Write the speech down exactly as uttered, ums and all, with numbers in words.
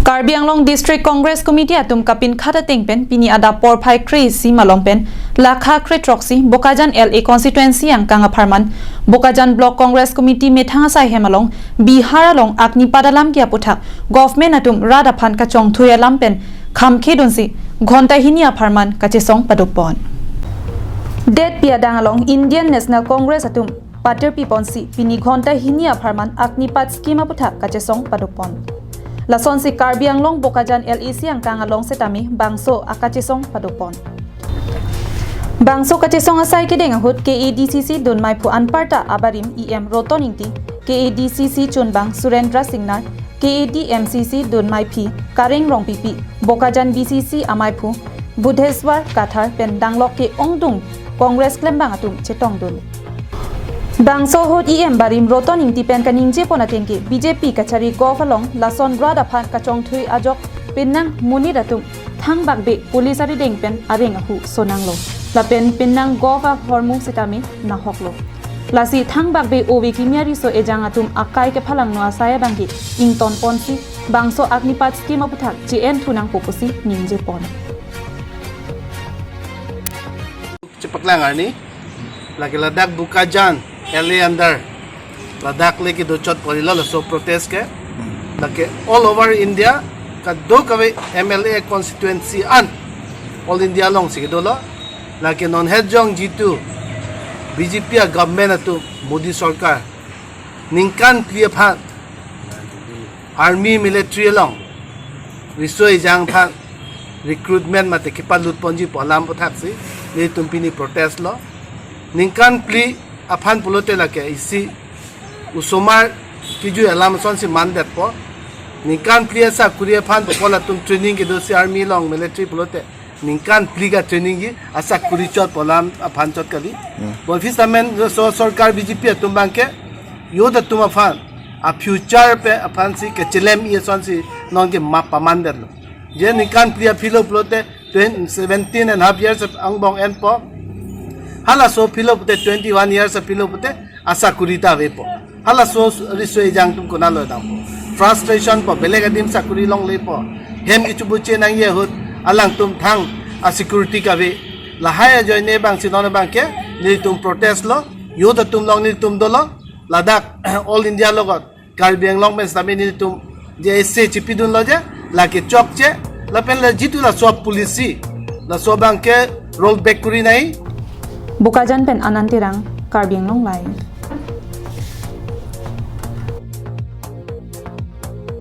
Karbi Anglong District Congress Committee atum kapinkhat ateng pen pini adap porphai kre-isi malom pen lakha krethrok si Bokajan L A constituency angkang apharman Bokajan Block Congress Committee methang asai hem along Bihar along Agnipath alam ke aputhak government atum rat aphan kachongthui alam pen khamkhe dunsi ghonta hini apharman kachesong padopon. Detpi adang along Indian National Congress atum patir piponsi pini ghonta hini apharman Agnipath scheme aputhak kachesong padopon. Lasonsi Karbi Anglong Bokajan L A C angkang along setame bangso akachesong padopon. Bangso kachesong asai kedeng ahut K A D C C dunmaiphu anparta abarim E M Roton Ingti, K A D C C chunbang Surendra Singnar, K A D M C C dunmaiphi Kareng Rongpipi, Bokajan B C C amaiphu Budheswar Kathar pen danglok ke-ongdung Congress klembang atum chetongdun. Bangso ahut E M barim Roton Ingti pen kaningjepon ateng ke B J P kachari govt along lason rat aphan kachongthui ajok penang monit atum thangbakbe police arideng pen areng ahu sonanglo. Lapen penang govt ahormu setame nahoklo. Lasi thangbakbe ove kimi ariso ejang atum akai kephalangno asai abangke ingtonponsi bangso Agnipath scheme aputhak che-en thunangpo pusi ningjepon. Chepaklang arni, lake ladak Bokajan L A under ladak le kedochot porilo laso protest ke, lake all over India kadokave M L A constituency an all India alongsi kedolo, lake non het jong jitu B J P a government atum, Modi sorkar ningkan phli aphan army military along riso ejang aphan recruitment mate kepalutponji pu alam aputhak si nelitum pini protest lo. Ningkan phli aphan pulote lake isi osomar kejui alam asonsi mandetpo. Ningkan phli asakuri aphan pu latum training kedosi army along military pulote ningkan phli ka training ji asakuri chot pu alam aphan chot kali. Hmm. Bonfis amen so sorkar B J P atum abangke youth atum aphan a future pen aphansi kechelem-i asonsi nonke map pamandetlo. Je ningkan phli aphilo pulote twenty, seventeen and half years angbong enpo. Halaso philo pute twenty-one years aphilo pute asakuri ta avepo. Halaso riso ejang atum konatlo dampo. Frustration po, belek adim sakuri longlepo. Hem kechubuche nangji ahut alangtum thang asecurity kave. Lahai ajoine bangsi non abangke nelitum protest lo, youth atum along nelitum dolo. Ladak all India alogot Karbi Anglong pen setame nelitum je ese chipidunlo je, lake chokche, lapen la jitu laso policy, laso abangke roll back kuri nai. Bokajan pen Anand Terang, Karbi Anglong Live.